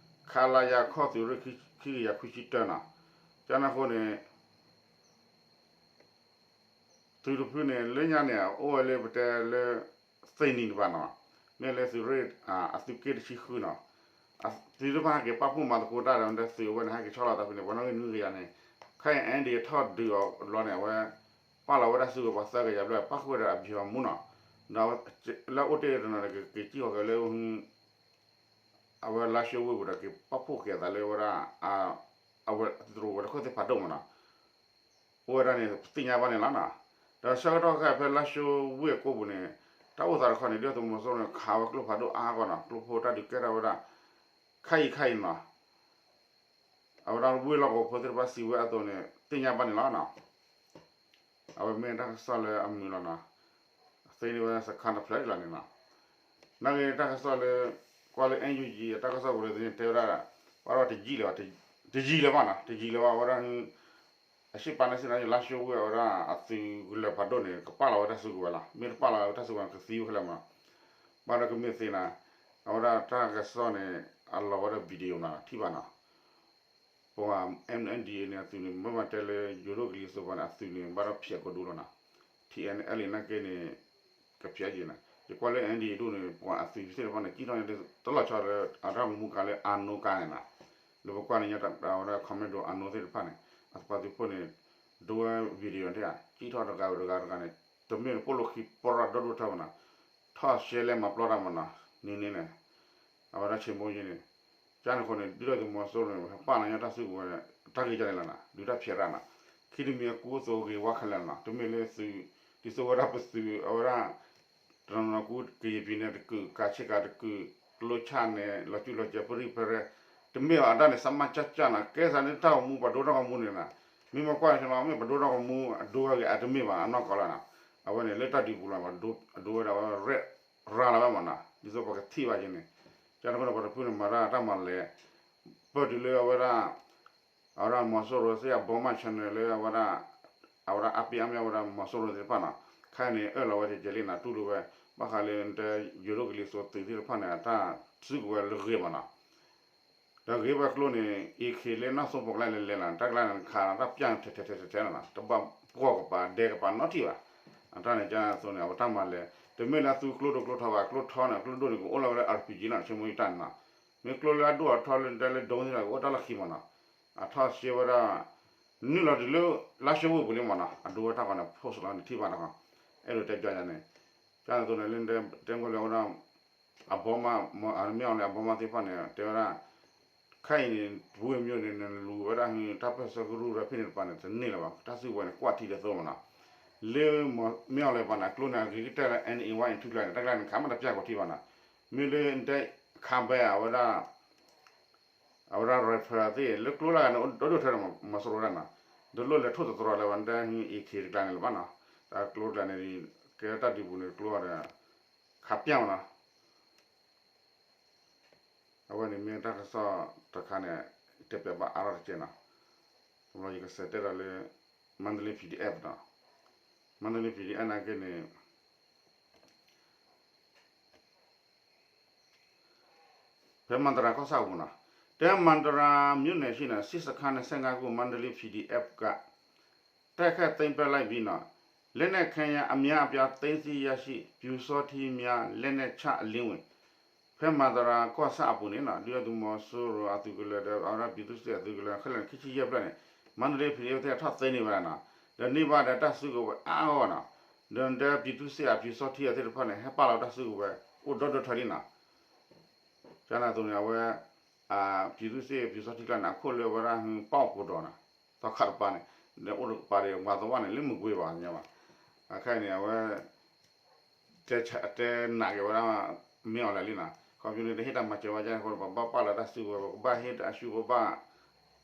ခလရ ခီၣ်သုးရ့ၣ်ခံကယၤခွံဆံတၢနီၤ ကန့ၣ်အဃိန့ၣ် သုးတဖုန့ၣ် လၢညါန့ၣ် အိၣ်ဝဲလၢပတဲလၢ သ့ၣ်နံၤတဖၣ်နီၤ မ့ၢ်လၢသုးရ့ၣ် အသုးက့တဆံဃုနီၤ သုးတဖၣ်ဟဲက့ၤပာ်ဖှိၣ်မၤသကိးတၢ်ဒီး သုးအဝဲန့ၣ် ဟဲက့ၤဆီလီၤသးဖဲန့ၣ် ပှၤနီၣ်ဂံၢ်နွံကယၤန့ၣ် ခဲအံၤ NDAA ထီၣ်ဒုးအီၤဘျီန့ၣ် အဝဲ ပာ်လီၤဝဲဒၣ်စုကဝဲၤပှၤသၢကယၤဘျဲၣ် ပၣ်ဃုာ်ဝဲဒၣ်အဘံၣ်အမူနီၤ, ဒီးလၢအအိၣ်တ့ၢ်တနီၤန့ၣ် ကက့ၤစံၣ်ဃီၤက့ၤလၢ အဝဲလါၡိဝ့ၢ်ပူၤဒီး က့ၤပာ်ဖှိၣ်က့ၤအသးလၢဝဲဒၣ် အဝဲတရူးဝဲတခိၣ်သ့ၣ်ဖးဒိၣ်မးနီၤ, အိၣ်ဝဲဒၣ်န့ၣ် ပသ့ၣ်ညါဘၣ်န့ၣ်လီၤနီၤ. ဒီးဆၢကတီၢ်ခဲအံၤဖဲလါၡိဝ့ၢ်အကိပူၤန့ၣ် တၢ်အိၣ်သးတခီန့ၣ် ဒုၣ်ဒါသုးမီၤစိရိၤန့ၣ် ခးဝဲကျိဖးဒိၣ်အါအါဂီၢ်နီၤ, ကျိဖိတၢ်ဒုးကဲထီၣ်ဝဲဒၣ် ခဲအံၤခဲအံၤနီၤ အဝဲဒၣ်ဝ့ၢ်လီၢ်ကဝီၤဖိသ့ၣ်တဖၣ်စံးဝဲအသိးန့ၣ် သ့ၣ်ညါဘၣ်န့ၣ်လီၤနီၤ. အဝဲမ့ၢ်တၢ်ကစီၣ်လၢအမုာ်လီၤနီၤ, သ့န့ၢ်ဝဲစခါတဖျၢၣ်လီၤန့ၣ်နီၤ. နာ်က့တၢ်ကစီၣ်လၢ ကွၢ်လၢ NUG အတၢ်ကစီၣ်ပူၤလၢသန့ၣ်တဲဝဲဒၣ် ဘၣ်ဒီးတယံာ်လၢၤဘၣ်, တယံာ်လၢၤဘၣ်နီၤ, တယံာ်လၢၤဘၣ် အဝဲဒၣ် အရှေ့ပါနစီ လါၡိဝ့ၢ်အဝဲဒၣ်အသုးကလၢၤဖးဒိၣ်န့ၣ် ကပာ်လီၤဝဲတၢ်စုကဝဲၤလီၤ. မ့ၢ်တပာ်လီၤဝဲတၢ်စုကဝဲၤန့ၣ် ကသံဝဲခဲလၢာ်မးနီၤ. ဘၣ်ဒီးကမ့ၢ်သ့နီၤ, အဝဲဒၣ်တၢ်ကစီၣ်န့ၣ် အလီၤဝဲဒၣ် video နီၤ ထံၣ်ဘၣ်နီၤ. ပှၤ MNDAA န့ၣ် အသုးန့ၣ် မ့ၢ်ဘၣ်တဲလၢယိၤဒိၣ်ကလံၤစိးပှၤန့ၣ် အသုးန့ၣ် ဘၣ်ဒီးဖျဲးကဒိလီၤနီၤ. TNLA နာ်က့န့ၣ် ကဖျဲးက့ၤနီၤ. ယကွၢ်လၢ NDAA ဒိၣ်န့ၣ် ပှၤအသုးသ့ၣ်တဖၣ်န့ၣ် ကံၣ်ထီၣ်န့ၣ် တလီၤဆီလၢ အတၢ်မူကၤလၢ အနိကါန့ၣ်နီၤ. လၢပကွၢ်န့ၣ် ဝဲဒၣ် commando အနိသ့ၣ်တဖၣ်န့ၣ် အပှၤသုးဖိန့ၣ် ဒိဝဲ video န့ၣ် ကံၣ်ထီၣ်တဂၤဝံၤတဂၤတဂၤန့ၣ် တမ့ၢ်ပိၣ်လိာ်ခံပရီဒီဒိၣ်ထီၣ်မးနီၤ. ထီၣ်ရှဲလဲၣ်မၤပျီတၢ်မးနီၤ န့ၣ်န့ၣ်န့ၣ် အဝဲဒၣ်ဆ့မိၢ်ယ့ၢ်န့ၣ် ကန့ၣ်အဃိန့ၣ် ဒုၣ်ဒါသုးမီၤစိရိၤန့ၣ် ပာ်လီၤညါတၢ်စုကဝဲၤ တၢ်ဂ့ၢ်ကန့ၣ်လီၤနီၤ ဒုးတၢ်ဖျဲးရၣ်နီၤ. ခံတမံၤအကူအသိးဂ့ၤဝါခဲလၢာ်နီၤ တမ့ၢ်လၢသုး ဒ်သိးဝဲဒၣ်ပသုးအဝဲဒၣ် တနီၤနီၤကူ ကရင်ပြည်နယ် တကုာ် ကချင်ကချင်တကုာ် ကျိချၣ်န့ၣ် လီၤစုလီၤကဲ ပရံၣ်ပရဲ တမ့ၢ်ဘၣ်အတၢ်န့ၣ် စမါကၢ်ကၢ်နီၤ ကဲစးလၢတၢ်ဂီၤမူ ပှၤဒိတၢ်ဂီၤမူန့ၣ်နီၤ မ့ၢ်မကွၢ်န့ၣ် မ့ၢ်ပှၤဒိတၢ်ဂီၤမူ အဒိဝဲဂ့ၤ အတမ့ၢ်ဘၣ် အနီၢ်ကီၢ်လီၤနီၤ အဝဲန့ၣ် လၢတၢ်ဒုးပူၤလီၤ အဒိဝဲဒၣ်ဝဲ ရၤလီၤဝဲမးနီၤ ဒ်သိးပှၤကထံၣ်ဘၣ်က့ၤန့ၣ် ကန့ၣ်အဃိန့ၣ် ပှၤတဖုန့ၣ် မၤတၢ်တၢ်မၤလဲၣ် ပၢၢ်တုၤလၢအဝဲဒၣ် အဝဲဒၣ်မီၤစိရိၤသ့ၣ်အဘီမး channel လၢအဝဲဒၣ် အဝဲဒၣ်အါပ့ၤအါမ့ၢ်အဝဲဒၣ်မီၤစိရိၤသ့ၣ်တဖၣ်နီၤ ခဲအံၤန့ၣ် အၢၣ်လီၤဝဲကဲကဲးလံနီၤ တူၢ်လိာ်ဝဲ ဘၣ်ဃးလၢနတဲ ယိၤဒိၣ်ကလံၤစိးသုးသ့ၣ်တဖၣ်န့ၣ် အတၢ်စုကဝဲၤလၢဂ့ၤမးနီၤ ဒီးဂ့ၤဝဲကျိန့ၣ် AK လၢနီၢ်စိပီၤကျါလဲၤလဲၤလီၤ တၢ်ကျါန့ၣ်ခးလီၤ တၢ်ပျၢ်ထဲထဲထဲထဲထဲလီၤနီၤ တဘၣ်ပှီၢ်ကပၤဒဲကပၤနီတထံၣ်ဘၣ် အတၢ်န့ၣ်ကန့ၣ်အသိးန့ၣ် အဝဲတၢ်မၤလဲၣ် တမ့ၢ်လၢအသုးကျိဒိၣ်ကျိထီဘၣ် ကျိထီန့ၣ် ကျိဒိၣ်န့ၣ် ကအိၣ်လီၤဝဲလၢ RPG နီၤ ဆ့မိၢ်ယတၢ်န့ၣ်နီၤ မ့ၢ်ကျိလၢအဒိၣ်အထီလၢတဲလၢဒိသ့ၣ်တဖၣ် ကအိၣ်တၢ်လီၢ်ခံမးနီၤ အထီၣ်ရှဲဝဲဒၣ် နုာ်လီၤတုၤလၢ လါၡိဝ့ၢ်ပူၤလံမးနီၤ အဒိဝဲတၢ်ဃီန့ၣ် post လီၤန့ၣ်ထံၣ်ဘၣ်နီၤ အဲၣ်ဒိးတဲပျီယၤန့ၣ် ကန့ၣ်အသိးန့ၣ် လၢတဲမ့ၢ်လၢအဝဲဒၣ် အဘီမး မ့ၢ်အီၤလၢအဘီမးသ့ၣ်တဖၣ်န့ၣ် တဲဝဲဒၣ် ခဲအံၤန့ၣ် ဝ့ၢ်မၠိန့ၣ် နလူၤဝဲဒၣ် တၢ်ပၢၢ်ဆၢကရူၢ်ဒီးဖဲန့ၣ်တပၤန့ၣ် တန့ၢ်လၢၤဘၣ် တၢ်စုကဝဲၤန့ၣ် ကွၢ်ထံတသိးမးနီၤ လၢမ့ၢ်အီၤလၢပၤန့ၣ် အကျိန့ၣ် အဂ့ၤကတၢၢ်လၢ NA one and two ကျါန့ၣ် တၢ်ကျါန့ၣ်ခးမ့ၢ်တပျၢ်ကီးထံဘၣ်နီၤ မ့ၢ်လၢနတဲ ခးဘဲအဝဲဒၣ် အဝဲဒၣ် rifle သ့ၣ် လၢကျိလၢဂၤန့ၣ် ဒိၣ်ဒိၣ်ထဲဒီးမီၤစိရိၤဒၣ်နီၤ တလိၣ်လဲၤထိၣ်သတြီၤလၢၤဘၣ် နတဲ AK တကျါန့ၣ်လၢၤဘၣ်နီၤ တၢ်ကျိတကျါန့ၣ် ကဲတၢ်ဒုးပူၤန့ၣ် ကျိအီၤဒီး ခးပျၢ်မးနီၤ အဝဲန့ၣ်မ့ၢ်တၢ်ကစီၣ်တခါန့ၣ် တဲပျီဘၣ်အါထီၣ်တကဲနီၤ တဘျီယကစးတဲဒီးလၢ မါတလ့ PDF နီၤ မါတလ့ PDF နာ်က့န့ၣ် ဖဲမၤတရၤကီၢ်ဆၣ်အပူၤနီၤ တဲမၤတရၤမြို့နယ်ရှိ စစ်စခန်း နှစ်ဆယ့်ငါးခု မန္တလေး PDF က တိုက်ခိုက်သိမ်းပိုက်လိုက်ပြီးနောက် လက်နက်ခဲယမ်းအများအပြားသိမ်းဆည်းရရှိ ပျူစောထီးများ လက်နက်ချအလင်းဝင် ဖဲမၤတရၤကီၢ်ဆၣ်အပူၤန့ၣ်နီၤ ဒုၣ်ဒါသုးမီၤစိရိၤအသုးကလၢၤဒီး အဝဲဒၣ်ပြည်သူ့စစ်အသုးကလၢၤ ခဲလၢာ်ခံဆံယဲၢ်ဖျၢၣ်န့ၣ် မါတလ့ PDF သ့ၣ်ထီၣ်သိမ်းန့ၢ်ဝဲဒၣ်နီၤ ဒီးန့ၢ်ဘၣ်ဒီးတၢ်စုကဝဲၤအါအါဂီၢ်ဂီၢ်နီၤ ဒီးနတဲပြည်သူ့စစ်အပျူစောထီးအသ့ၣ်တဖၣ်န့ၣ် ဟဲပာ်လီၤတၢ်စုကဝဲၤ အိၣ်ဒီဒိၣ်ထီလံနီၤ ကန့ၣ်အသိးန့ၣ် အဝဲ ပြည်သူ့စစ် ပျူစောထီးကျါန့ၣ် အခိၣ်လၢအဝဲဒၣ် ပၣ်အိၣ်ကိးဒီးနီၤ သီခါတပၤန့ၣ် ဒီးအိၣ်တကပၤဒီး ဝၤသဝၣ်န့ၣ် လၢမုၢ်ကွ့ၤဘၣ်ညါဘၣ် အခါအံၤန့ၣ် အဝဲ တဲနာ်က့ၤဝဲဒၣ် မ့ၢ်အီၤလဲၣ်လံနီၤ ခီဖျိလၢတဟ့ၣ်တၢ်မၤစၢၤဝဲဒ်န့ၣ်အဃိ ပဘၣ်ပာ်လီၤတၢ်စုကဝဲၤ ပကဘၣ်ဟ့ၣ်တၢ်အဆူၣ် ပဘၣ်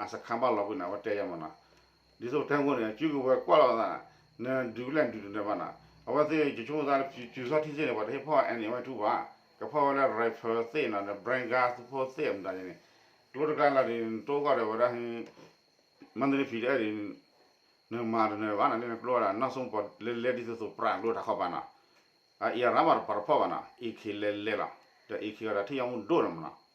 အစခန်းဘၣ်လီၤကွံာ်န့ၣ် အဝဲတဲယၤမးနီၤ ဒ်သိးတဲအဃိန့ၣ် စုကဝဲၤကွၢ်လီၤသး နဒုးလဲၣ်ဒုးတနၢၤဘၣ်နီၤ အဝဲသ့ၣ်ယဆိကမိၣ်သးလၢ ပျူစောထီးသ့ၣ်န့ၣ် ပှၤတဟ့ၣ်ဖီၣ် NA one and two ဘၣ် ကဖီၣ်ဝဲလၢ rifle သ့ၣ်နီၤ ဒီး brain gas သုးဖိသ့ၣ်အမတၤန့ၣ် ကျိတကျါလီၤဒီး နတိကီၢ်ဒီးဝဲဒၣ် မါတလ့ PDF ဒီး နမၤတနၢၤဘၣ်နီၤ လၢနကျိဒီး နီၢ်စိပီၤလဲၤလဲၤဒ်သိးသိးပြးကျိတၢ်ခီပၤနီၤ အအံၤအရၢမးတပၤတဖီၣ်ဘၣ်နီၤ AK လဲၤလဲၤလီၤ ဒီး AK အီၤဒီးထံၣ်ယီမူဒိၣ်န့ၣ်မးနီၤ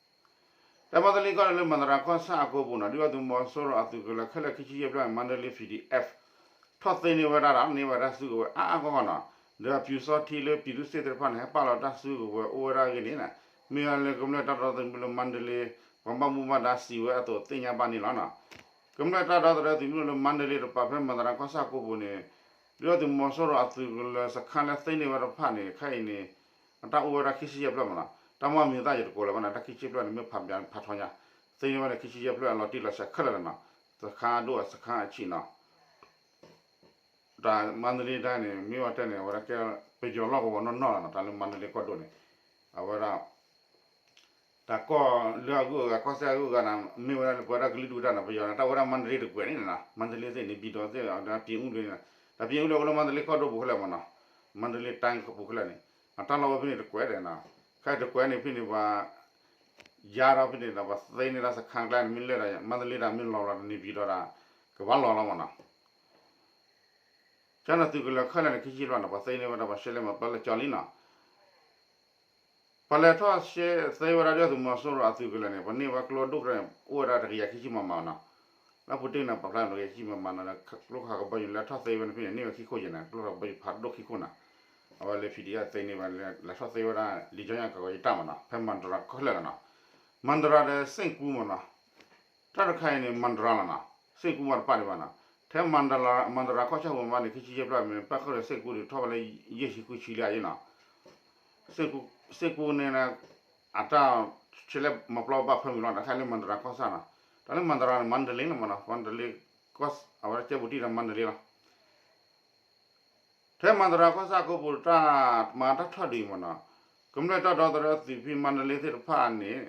တၢ်မါတလ့ကီၢ်န့ၣ်လၢ မၤတရၤကီၢ်ဆၣ်အကိပူၤနီၤ ဒုၣ်ဒါသုးမီၤစိရိၤအသုးကလၢၤခဲလၢာ်ခံဆံယဲၢ်ဖျၢၣ် မါတလ့ PDF ထီၣ်သ့န့ၢ်ဝဲဒၣ်ဒီး န့ၢ်ဝဲဒၣ်စုကဝဲၤအါအါဂီၢ်ဂီၢ်နီၤ ဒီးပျူစောထီးလၢ ပြည်သူ့စစ်သ့ၣ်တဖၣ်န့ၣ် ဟဲပာ်လီၤတၢ်စုကဝဲၤအိၣ်ဝဲဒၣ်အဂ့ၢ်န့ၣ် မ့ၢ်လၢကမျၢၢ်တၢ်ဒီသဒၢသုးမုၢ်ဒိၣ်လၢမါတလ့ ပှၤဘၣ်မူဘၣ်ဒါစံးဝဲအသိးသ့ၣ်ညါဘၣ်န့ၣ်လီၤနီၤ ကမျၢၢ်တၢ်ဒီသဒၢသုးမုၢ်ဒိၣ်လၢမါတလ့တပၤဖဲမၤတရၤကီၢ်ဆၣ်ကိပူၤန့ၣ် ဒုၣ်ဒါသုးမီၤစိရိၤအသုးကလၢၤစခါလၢသ့န့ၢ်ဝဲတဖၣ်န့ၣ် ခဲအံၤန့ၣ် အတၢ်အိၣ်ဝဲဒၣ်ခံဆံယဲၢ်ဖျၢၣ်မနီၤ, တၢ်မ့ၢ်မံၤသၣ်ယတကိးလၢၤဘၣ်နီၤ, တၢ်ခံဆံဖျၢၣ်န့ၣ် မ့ၢ်ဖးဖျါဖးထီညါ, သ့န့ၢ်ဝဲန့ၣ် ခံဆံယဲၢ်ဖျၢၣ်အလီၤတံၢ်လီၤဆဲးခဲလၢာ်လီၤနီၤ, စခါအဒိၣ်စခါအဆံးနီၤ တၢ်မါတလ့တၢ်န့ၣ် မ့ၢ်ဝဲတဲန့ၣ် အဝဲဒၣ်ကဲ ပယီၤလီၢ်ကဝီၤနီၢ်နီၢ်လီၤနီၤ, တၢ်လၢမါတလ့ကီၢ်ဒိၣ်န့ၣ် အဝဲဒၣ် တၢ်ကီၢ်လၢအဂုၤအဂၤ ကီၢ်စဲၣ်အဂုၤအဂၤန့ၣ် မ့ၢ်ဝဲဒၣ်လၢပဝဲဒၣ်ကလုာ်ဒူၣ်တၢ်န့ၣ် ပယီၤန့ၣ် တၢ်ဝဲဒၣ်မါတလ့တကွဲးန့ၣ်နီၤ, မါတလ့သ့ၣ်န့ၣ် ဘံၣ်ဒီသ့ၣ် တၢ်ပံၤအူဒ့န့ၣ်, တၢ်ပံၤအူဒ့အိၣ်လၢမါတလ့ကီၢ်ဒိၣ်ပူၤခဲလၢာ်မနီၤ, မါတလ့တၢ်ပူၤခဲလၢာ်န့ၣ် အတၢ်လီၢ်ဝဲဖဲန့ၣ်တကွဲးဒီးနီၤ, ခဲအံၤတကွဲးန့ၣ်ဖဲန့ၣ်ပှၤ ယါဒီးဖဲန့ၣ်ဒီး ပှၤသ့န့ၢ်တၢ်စခါကျါန့ၣ် မ့ၢ်လၢဒီး မါတလ့ဒီးမ့ၢ်လီၤလီၤတန့ၢ်ဘံၣ်ဒီးဒီး ကဘၣ်လီၤလီၤမနီၤ, ကန့ၣ်သုးကလၢၤခဲလၢာ်န့ၣ် ခံဆံလွံၢ်န့ၣ် ပှၤသ့န့ၢ်ဝဲဒီး ပှၤရှဲလဲမၤပျီလၢကၠီလံနီၤ, ပှၤလဲၤထီၣ်ရှဲသ့ဝဲဒၣ်ဒုၣ်ဒါသုးမီၤစိရိၤအသုးကလၢၤန့ၣ် ပှၤန့ၢ်ဝဲကျိဒိၣ်ကတၢၢ်န့ၣ် အိၣ်ဝဲဒၣ်တကယၤခံဆံမမနီၤ, လၢပူၤတ့ၢ်န့ၣ် ပာ်ဖျါန့ၣ် တကယၤခံဆံမမနီၤ ကျိခးကဘီယူၤလၢထီၣ်သ့ဝဲန့ၣ်ဖဲန့ၣ် န့ၢ်ဝဲခံခိၣ်ယဲၢ်န့ၣ် ကျိခးကဘီယူၤဖးဒိၣ်ခံခိၣ်နီၤ, အဝဲလၢ ဖံးဒံးအၣ် သ့န့ၢ်ဝဲ လဲၤထီၣ်သ့ဝဲဒၣ် လံာ်ကၠီညါကီးကယတၢ်မနီၤ ဖဲမၤတရၤခဲလၢာ်လီၤနီၤ, မၤတရၤဒီးစ့ၣ်ကူးမနီၤ တၢ်တခါအံၤန့ၣ် မၤတရၤလီၤနီၤ, စ့ၣ်ကူးမ့ၢ်တပာ်ဒံးဘၣ်နီၤ, ထဲမၤတရၤကီၢ်ဆၣ်ပူၤမးန့ၣ် ခံဆံယဲၢ်ဖျၢၣ်မ့ၢ် ပၣ်ဃုာ်ဒီးစ့ၣ်ကူးဒံးထီၣ်ဝဲလၢ ယဲၢ်ဆံဃုဆံလံအယ့ၣ်နီၤ, စ့ၣ်ကူးန့ၣ် အတၢ်ဆဲးလဲမၤပျီဘၣ်ဖၢမုၢ်လီၤ တၢ်ခါလၢမၤတရၤကီၢ်ဆၣ်နီၤ, တၢ်လၢမၤတရၤန့ၣ် မါတလ့လီၤမနီၤ, မါတလ့ အဝဲဒၣ်ကဲပူၤတံၢ်ဒီးမါတလ့လီၤ ထဲမၤတရၤကီၢ်ဆၣ်ကိးပူၤတၢ်မၤတၢ်ထီၣ်ဒုးမနီၤ, ကမျၢၢ်တၢ်ဒီသဒၢသုးဖဲမါတလ့သ့ၣ်တဖၣ်န့ၣ်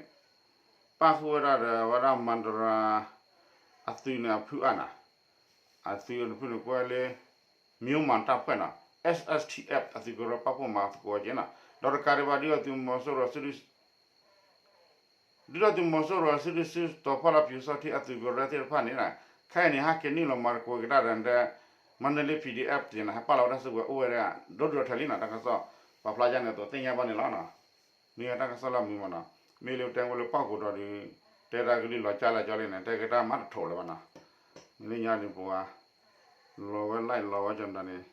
ပၣ်ဃုာ်ဝဲဒၣ်ဒီးဝဲဒၣ်မၤတရၤ အသုးန့ၣ်အဖုအါနီၤ, အသုးန့ၣ်ဖုန့ၣ်ကွဲလၢ မျိုးမတဖက်နီၤ S S T F အသုးကရၢပာ်ဖှိၣ်မၤသကိးက့ၤနီၤ, ဒီးတကးဒံးဘၣ် ဒုၣ်ဒါသုးမီၤစိရိၤ ဒုၣ်ဒါသုးမီၤစိရိၤစုဒုစုတီၤဖီၣ်လၢပၠူၤစီထံအသုးကရၢသ့ၣ်တဖၣ်န့ၣ် ခဲအံၤန့ၣ် ဟဲက့ၤနုာ်လီၤမၤသကိးက့ၤတၢ်ဒီး မါတလ့ P D F သ့ၣ်န့ၣ် ဟဲပာ်လီၤဝဲဒၣ်စုကဝဲၤအိၣ်ဝဲဒၣ် ဒိၣ်ဒိၣ်ထီထီလံနီၤ, တၢ်ကစီၣ် ပာ်ဖျါယါန့ၣ်အသိးသ့ၣ်ညါဘၣ်န့ၣ်လီၤနီၤ, မ့ၢ်ဝဲတၢ်ကစီၣ်လၢအမုာ်မနီၤ, မ့ၢ်လၢတဲဝဲလၢပှၢ်ကီၤဒီး တဲတၢ်ကလုၢ်လီၤကၢ်လၢကၠီလံန့ၣ် တဲက့ၤတၢ်မၤတထိးလၢၤဘၣ်နီၤ, မ့ၢ်လၢညါန့ၣ်ပှၤ လီၤဝဲ like လီၤဝဲကၠီဒီးန့ၣ် ဒီး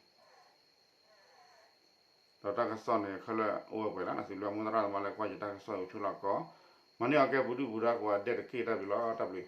တၢ်ကစီၣ်န့ၣ် ခဲလၢာ်အိၣ်ဝဲပှဲၤလီၤနီၤ, စံးဘျုးမူသရၣ်သမါလၢကွၢ်ယတၢ်ကစီၣ် YouTube လီၤကီး, မၤန့ၢ်အီၤကဲပူၤဒုၣ်ပူၤဒါကိးဂၤဒဲးတက့ၢ် တၢ်ဘျုးလီၤ တၢ်ဘျုး